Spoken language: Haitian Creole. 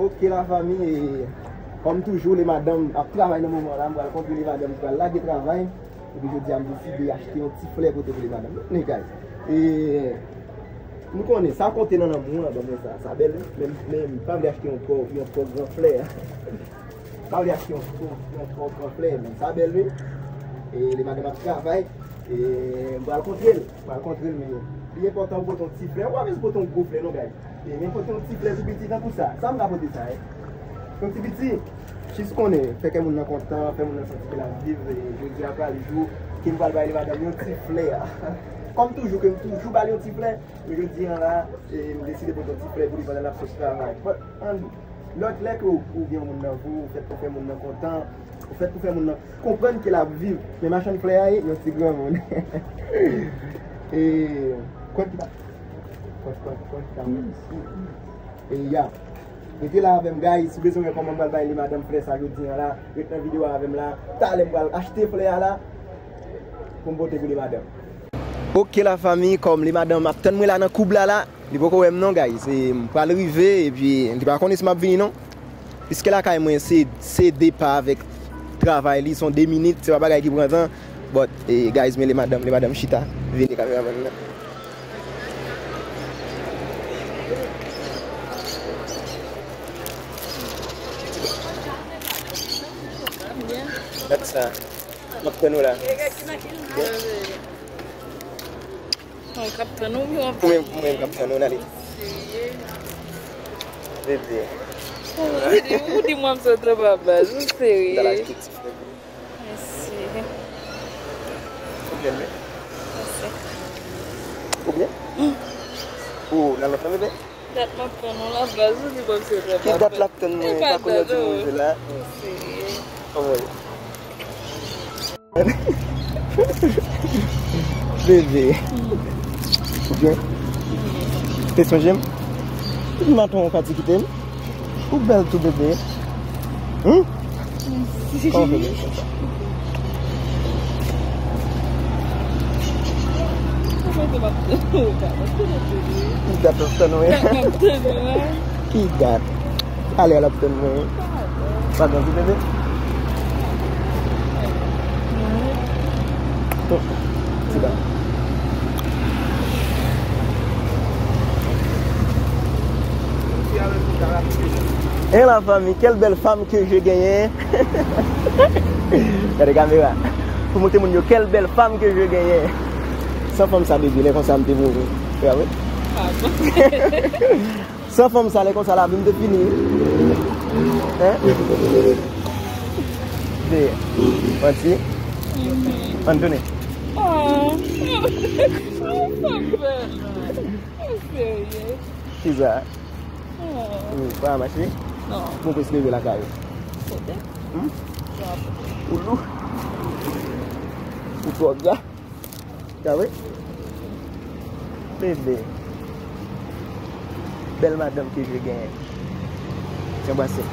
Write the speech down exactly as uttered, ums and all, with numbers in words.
Ok, la fami, e, kòm toujou, le madanm ap travay nan moman la. M pral kontre le madanm ki pral lage travay. Epi jodi a, m deside achte yon ti flè pote pou le madanm. Men, guys, e, nou konnen, sa konte nan lanmou an, ban mwen sa. Sa bèl, wi. Men, men, m pa vle achte yon twò, yon twò gran flè. M pa vle achte yon twò, yon twò gran flè, men sa bèl, wi. E, le madanm ap travay. E, m pral kontre l. Pral kontre l, men li enpòtan ou pote yon ti flè. Ou pa bezwen pote yon gwo flè, non, guys. E, men pote yon ti flè tou piti, tankou sa. Sa m ka pote sa, e. Yon ti piti, jis konnen, fè kè moun nan kontan, fè moun nan santi ke l ap viv, e, jodi a pral jou, ke m pral bay li madanm yon ti flè. Kòm toujou, ke m toujou ba l yon ti flè, men jodi a la, e, m deside pote yon ti flè pou li pandan l ap sot travay. But, ann, lòt lè ke ou, ou gen yon moun nan vi w, ou fèt pou fè moun nan kontan, ou fèt pou fè moun nan konprann ke l ap viv. Men machann flè a ye, yon ti granmoun. E, kòd ki pa, kòd, kòd, kòd ki pa mwen. E, ya. Rete la avè m, guys. Si w bezwen wè kòman m pral bay li madanm flè sa jodi a la, ret nan videyo a avè m la. Talè m pral achte flè a la pou m pote pou li madanm. Ok, la fami, kòm li madanm ap tann mwen la nan koub la la, li poko wè m non, guys. E m pral rive, epi li pa konnen si m ap vini non. Piske lakay mwen se, se de pa avèk travay li, se yon de minit, se pa bagay ki pran tan. But, e, guys, men li madanm, li madanm chita. Vini, kameramann nan. Gad sa. M ap tann ou la. Mwen k ap tann ou, mwen. Ou menm, ou menm k ap tann ou, n ale. Bebe. Ou di, ou di mwen m sot anba baz, ou serye. Mèsi. Ou byen, men. Mèsi. Ou byen? Ou nan lòt lan, bebe? Dat m ap tann ou la, baz, ou di mwen m sot anba baz. Ki dat l ap tann mwen, pa konnen di mwen la. Ou serye. Anmwey. Bebe. Ou byen? Te sonje m? Depi maten w pati kite m. Ou bèl tou, bebe. Hum? Kòman w fè bèl konsa? Ki dat w ap tann mwen? Ki dat? Alè l ap tann mwen. Pa grandi, bebe. Sit down. Hein, la famille, quelle belle femme que je gagne. Gade kamera. Pou montre moun yo, quelle belle femme que je gagne. San fanm sa, bebe, lè konsa m te mouri. Bravo. San fanm sa, lè konsa lavi m te fini. Hein? Veye. Manti. Ann tounen. Oh. Ou serye? Kisa? Oh. Wi, pa mache? Non. Mwen prèske rive lakay ou. Pote. Hmm? Ou lou. Ou twò gra. Sa vre? Bebe. Belle madame que je gagne. Ti anbrase.